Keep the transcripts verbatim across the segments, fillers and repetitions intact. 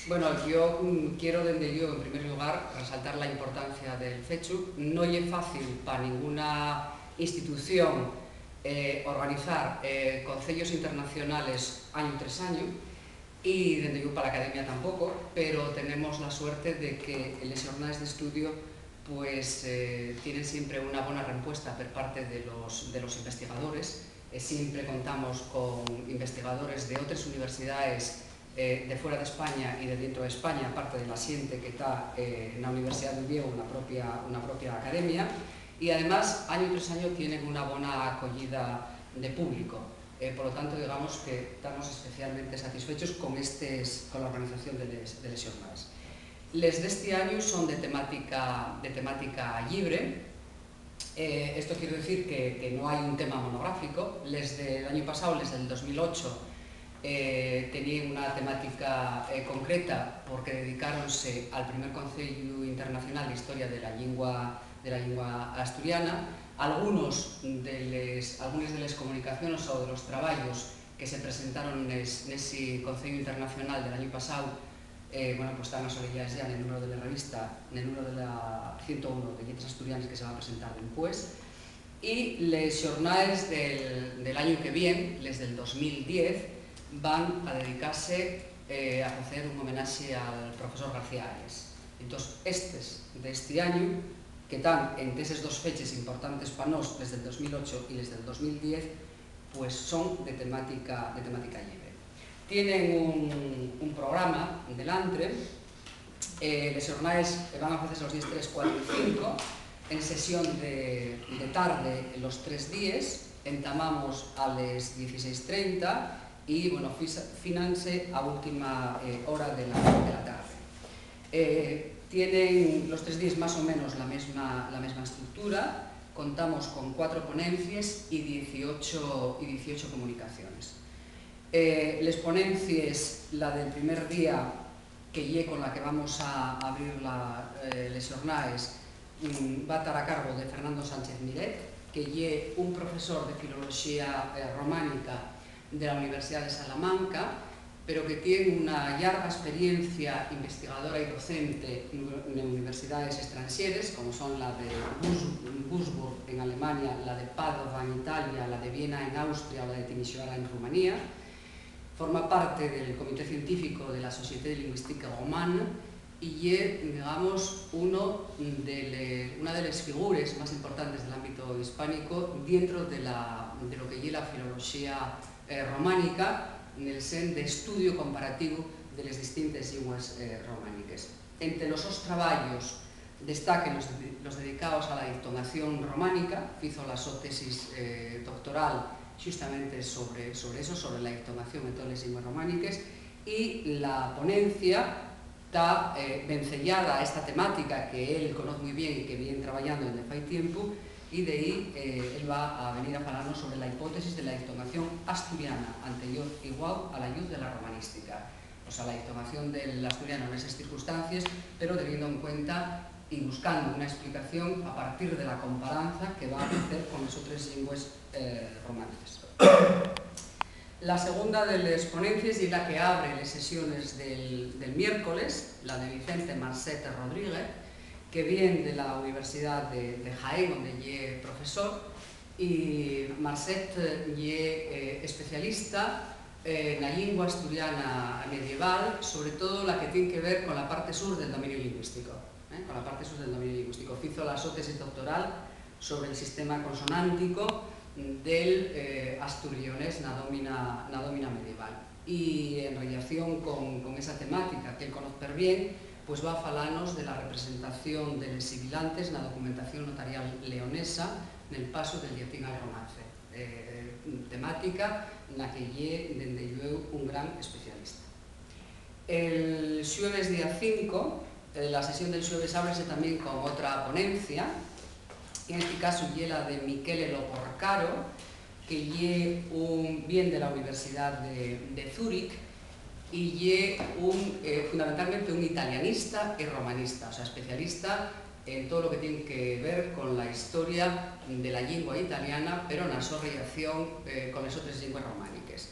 Bueno, yo, mm, quiero, dende yo, en primer lugar, resaltar la importancia del fechu. No ye fácil pa ninguna institución, eh, organizar, eh, concellos internacionales añu tres añu, y dende yo pa la academia tampoco, pero tenemos la suerte de que les xornales d'estudio, pues, eh, tienen siempre una bona rempuesta per parte de los, de los investigadores. Eh, siempre contamos con investigadores de otres universidaes, eh, de fuera d'España y de dientro d'España, aparte de la xente que ta, eh, na Universidá d'Uviéu, na propia, na propia academia, y además, añu tres añu, tienen una bona acoyida de público. Eh, polo tanto, digamos que tamos especialmente satisfechos con estes, con la organización de les, de les xornales. Les d'esti añu son de temática, de temática llibre. Eh, esto quiere decir que, que no hai un tema monográfico. Les del añu pasao, les del dos mil ocho, eh, teníen una temática, eh, concreta, porque dedicáronse al primer Conceyu Internacional d'Historia de la Llingua, de la Llingua Asturiana. Algunos de les, algunes de les comunicaciones o de los trabayos que se presentaron nes, nesi Conceyu Internacional del añu pasao, eh, bueno, pues tán asoleyaes ya nel número de la revista, nel número de la ciento uno de Lletres Asturianes, que se va a presentar dempués. Y les xornales del, del añu que vien, les del dos mil diez, van a dedicase, eh, a facer un homenaxe al profesor García Arias. Entós, estes d'esti añu, que tán ente eses dos feches importantes pa nós, les del dos mil ocho y les del dos mil diez, pues son de temática, de temática llibre. Tienen un, un programa delantre. Eh, les xornales, eh, van a facese los díes tres, cuatro y cinco, en sesión de, de tarde los tres díes. Entamamos a les dieciséis trenta y, bueno, fisa-, finanse a última, eh, hora de la, de la tarde. Eh, tienen los tres díes más o menos la mesma, la mesma estructura. Contamos con cuatro ponencies y dieciocho, y dieciocho comunicaciones. Eh, les ponencies, la del primer día, que ye con la que vamos a abrir la, eh, les xornaes, mm, va tar a cargo de Fernando Sánchez Miret, que ye un profesor de filoloxía, eh, románica de la Universidá de Salamanca, pero que tien una llarga experiencia investigadora y docente en universidaes estranxeres, como son la de Würz-, Würzburg, en Alemania, la de Padova, en Italia, la de Viena, en Austria, o la de Timisoara, en Rumanía. Forma parte del Comité Científico de la Société de Linguistique Romane y ye, digamos, uno de le-, una de les figures más importantes del ámbito hispánico dientro de la, de lo que ye la filoloxía, eh, románica, nel sen d'estudio comparativo de les distintes llingües, eh, romániques. Ente los sos trabayos destaquen los de-, los dedicaos a la dictonación románica. Fizo la so tesis, eh, doctoral xustamente sobre, sobre eso, sobre la dictonación en toles llingües romániques, y la ponencia ta, eh, vencellada a esta temática que él conoz mui bien y que vien trabayando dende fai tiempu, y d'ehí, eh, él va a venir a falarnos sobre la hipótesis de la dictonación asturiana anterior igual a la lluz de la romanística. O sea, la dictonación del asturiano en esas circunstancies, pero teniendo en cuenta y buscando una explicación a partir de la comparanza que va a hacer con les otres llingües, eh, romances. La segunda de les ponencies ye la que abre les sesiones del, del miércoles, la de Vicente Marcet Rodríguez, que vien de la Universidá de, de Jaén, onde ye profesor, y Marcet ye, eh, especialista, eh, na llingua asturiana medieval, sobre todo la que tien que ver con la parte sur del dominio lingüístico, eh, con la parte sur del dominio lingüístico. Fizo la so tesis doctoral sobre el sistema consonántico del, eh, astur-lleonés na dómina, na dómina medieval. Y en rellación con, con esa temática que él conoz perbién, pues va a falanos de la representación de les sibilantes na documentación notarial leonesa nel pasu del llatín al romance, eh, temática na que ye, dende llueu, un gran especialista. El xueves día cinco, eh, la sesión del xueves ábrese tamién con otra ponencia, y nesti casu ye la de Michele Loporcaro, que ye un, vien de la Universidá de, de Zúrich, y ye un, eh, fundamentalmente un italianista y romanista, o sea, especialista en todo lo que tien que ver con la historia de la llingua italiana, pero na so rellación, eh, con les otres llingües romániques.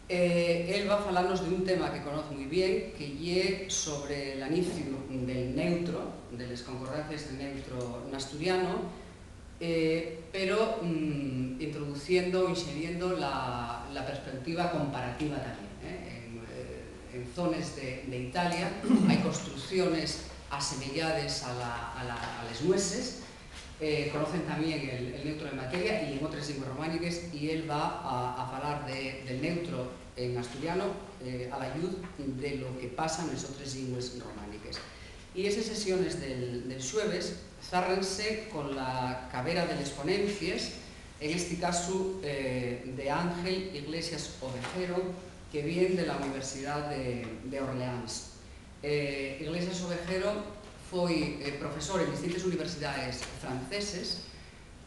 Eh, él va falarnos d'un tema que conoz mui bien, que ye sobre l'aniciu del neutro, de les concordancies de neutro n'asturiano, eh, pero, mm, introduciendo, inxeriendo la, la perspectiva comparativa tamién, eh. En, eh, en zones de, de Italia hai construcciones asemeyades a la, a la, a les nueses, eh, conocen tamién el, el neutro en materia y en otres llingües romániques, y él va a, a falar de, del neutro en asturiano, eh, a la lluz de lo que pasa nes otres llingües romániques. Y eses sesiones del, del xueves zárrense con la cabera de les ponencies, en esti casu, eh, de Ángel Iglesias Ovejero, que vien de la Universidá de, de Orleáns. Eh, Iglesias Ovejero foi, eh, profesor en distintes universidaes franceses,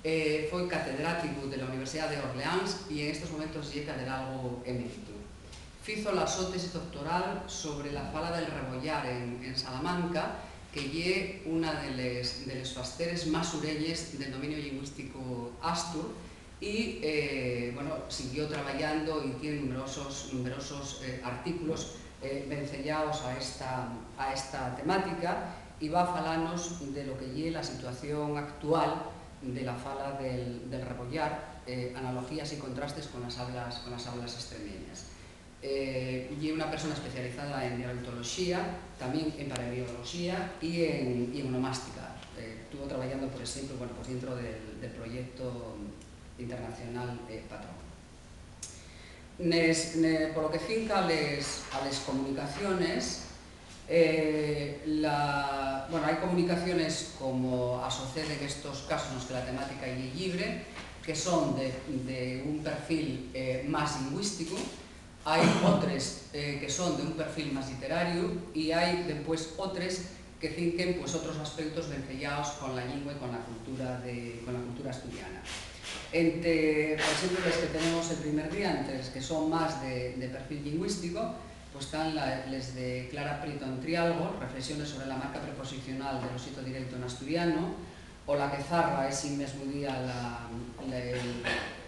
eh, foi catedráticu de la Universidá de Orleáns y en estos momentos ye caderalgu emérito. Fizo la so tesis doctoral sobre la fala del rebollar en, en Salamanca, que ye una de les, de les fasteres más urelles del dominio llingüístico astur, y, eh, bueno, siguió trabayando y tien numerosos, numerosos, eh, artículos, eh, venceyaos a esta, a esta temática, y va a falanos de lo que ye la situación actual de la fala del, del rebollar, eh, analogías y contrastes con las hablas, con las hablas extremeñas. Eh, ye una persona especializada en dialectoloxía, tamién en paremioloxía y en, y en onomástica. Eh, tuvo trabayando, por exemplu, bueno, pues, dientro del, del proyecto internacional, eh, Patrón. Nes, ne, polo que finca a les, a les comunicaciones, eh, la, bueno, hai comunicaciones, como asocede en estos casos nos que la temática ye llibre, que son de, de un perfil, eh, más lingüístico. Hai otres, eh, que son de un perfil más lliterariu y hai, dempués, otres que cinquen, pues, otros aspectos venceyaos con la llingua y con la cultura de, con la cultura asturiana. Ente, por exemplu, les que tenemos el primer día, ente les que son más de, de perfil llingüístico, pues, tán la, les de Clara Prieto Entrialgo, Reflexiones sobre la marca preposicional del osito directo en asturiano, o la que zarra esi mesmu día la, la,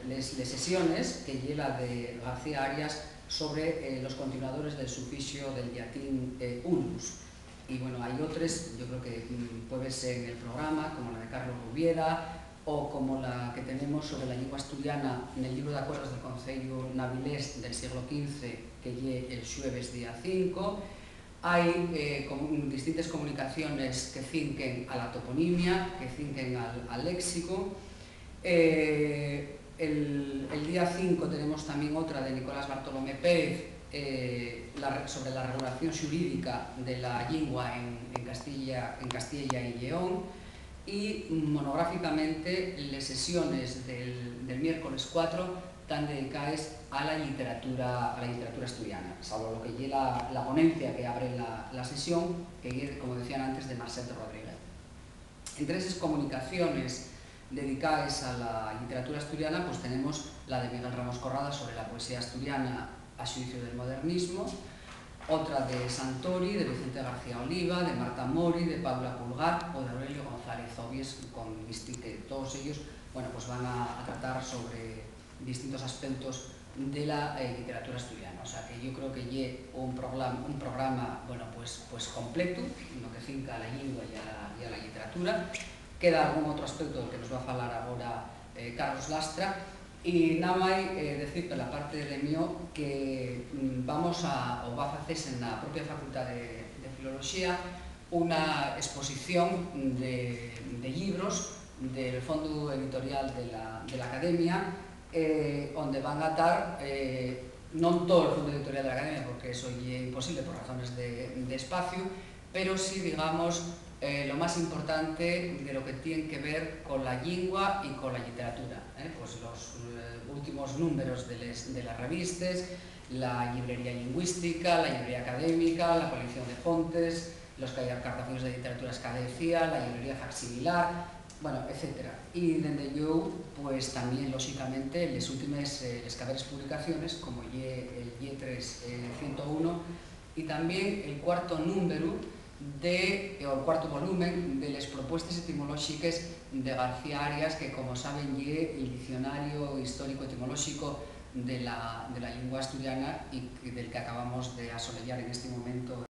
les, les sesiones, que ye la de García Arias sobre, eh, los continuadores del sufixo del llatín, eh, unus. Y, bueno, hai otres, yo creo que, mm, puede verse en el programa, como la de Carlos Rubiera, o como la que tenemos sobre la llingua asturiana nel llibru d'acuerdos del Conceyu n'Avilés del sieglu quince, que ye el xueves día cinco. Hai, eh, comu-, distintes comunicaciones que cinquen a la toponimia, que cinquen al, al léxico. Eh, el, el día cinco tenemos tamién otra de Nicolás Bartolomé Pérez, eh, la re-, sobre la regulación xurídica de la llingua en, en Castilla, en Castiella y Lleón. Y monográficamente, les sesiones del, del miércoles cuatro tán dedicaes a la lliteratura, a la lliteratura asturiana, salvo lo que ye la, la ponencia que abre la, la sesión, que ye, como decían antes, de Marcet Rodríguez. Entre eses comunicaciones dedicaes a la lliteratura asturiana, pues, tenemos la de Miguel Ramos Corrada sobre la poesía asturiana a xuiciu del modernismo, otra de Santori, de Vicente García Oliva, de Marta Mori, de Paula Pulgar o de Aurelio González Obies, con visti que todos ellos, bueno, pues, van a, a tratar sobre distintos aspectos de la, eh, literatura asturiana. O sea que yo creo que ye un programa, un programa, bueno, pues, pues completo, no que finca a la llingua y a la, y a la literatura. Queda algún otro aspecto del que nos va a falar agora, eh, Carlos Lastra. Y nada más, eh, decir por la parte de mío que, mm, vamos a, o va a facerse en la propia Facultad de, de Filoloxía, una exposición de, de libros del Fondo Editorial de la, de la Academia, eh, onde van a tar, eh, non todo el Fondo Editorial de la Academia, porque eso ye imposible por razones de, de espacio, pero sí, digamos, eh, lo más importante de lo que tien que ver con la llingua y con la literatura, eh, pues los, eh, últimos números de les, de les revistes, la Llibrería Llingüística, la Llibrería Académica, la colección de fontes, los ca-, cartafuños de literatura escadecía, la llibrería facsimilar, bueno, etcétera. Y dende llueu, pues, tamién, lóxicamente, les últimes, eh, les caberes publicaciones, como ye el Lletres, eh, ciento uno, y tamién el cuarto númberu de, o el cuarto volumen de les propuestes etimolóxiques de García Arias, que, como saben, ye el Diccionario Histórico Etimolóxico de la, de la llingua asturiana y que, del que acabamos de asoleyar en este momento.